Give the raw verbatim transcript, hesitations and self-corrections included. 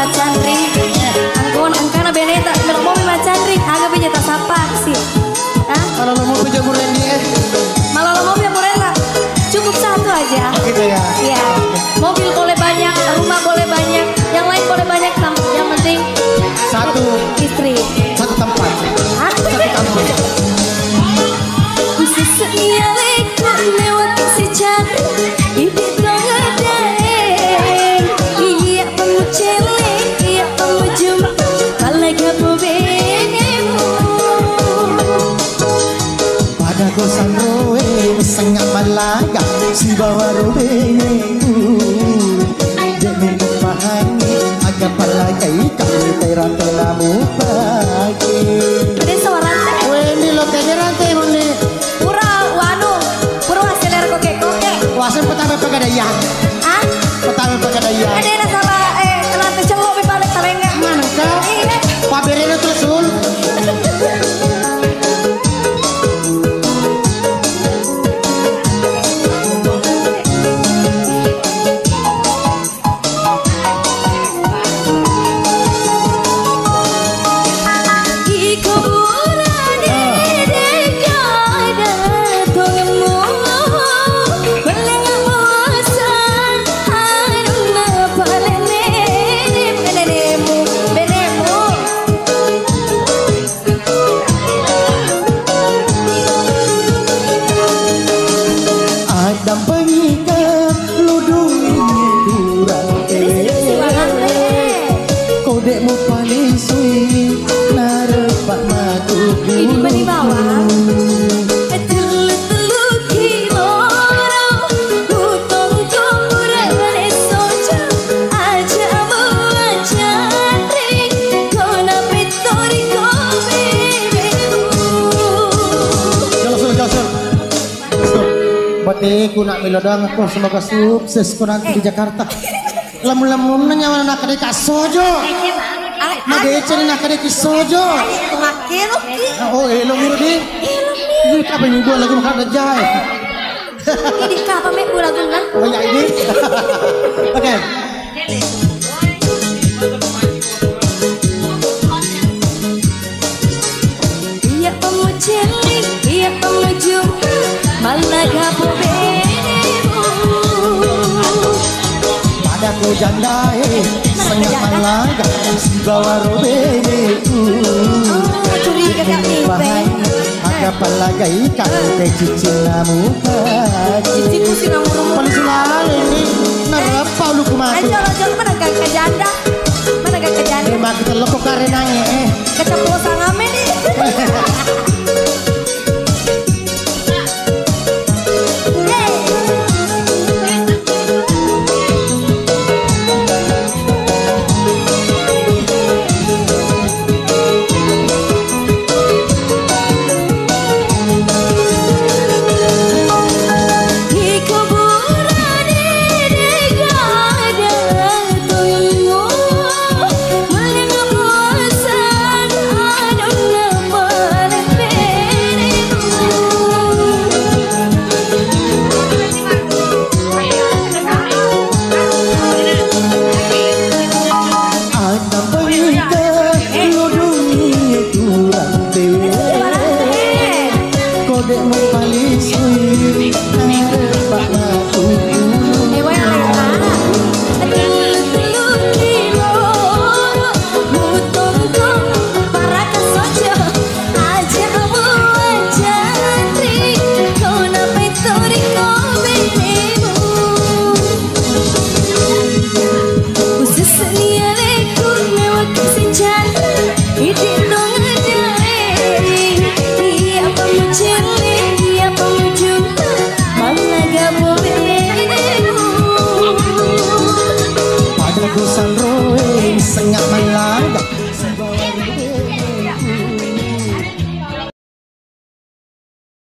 Macanri, angkon, angkana beneta, melo mopi macanri, aga beja tasappa si. Ah? Malolo mopi jamur ini, eh. Malolo mopi jamur ela. Cukup satu aja. Gitu ya. Iya. Mobil boleh banyak, rumah boleh banyak, yang lain boleh banyak, tam- yang penting satu istri. Satu tempat. Hah? Satu kampung. Khusus sekali lewat sejarah. Idi tongadaeng, iya pamucele, iya pamujum, palaga pobenemu. Pada kosan roe, senga malaga, sibawa robenemu. Demi pahangi, aga palaga ikam, terang tenamu pagi. Ada suara. Weni lo kegerante moni. Pura wanu, pura waseler koke-koke. Waseng pertama pegadaian. Hah? Pertama pegadaian. Ada nasaba, eh, nanti celok mi balik talenga. Mana kau? Iya. Paberena terus, Sul. Addampengika ludung turang. Jadi serius sih, Bang Andre. Kode mupalisui narepa matu. Ini meni bawang. Telu-telu kilo, utong kura bale soja, aja bawa jari, kona petori ko bebemu. Jelasul, jelasul. Bateku nak melo doang ko, semoga sukses ko nanti di Jakarta. Lemu-lemunna nyawa nak deka sojo. Madeceng nak deka sojo. Oh, eh, lo muru di. Ini apa ini, dua lagu makan jai. Ini kapa me dua lagu kan? Oh ya ini. Oke. Iya pamuceli, iya pamuju, malaga pobenemu. Pada ko jandae, senga malaga, sibawa robeneku. Oh, curiga kami, Peng. Aga palagai kau te cicing namu pagi. Cicing pusing namu rumah. Paling selalu ini nerepau lu kumatu. Aja lo jong mana gak ke janda, mana gak ke janda. Terima kita loko karenanya eh. Keceplosan amin nih.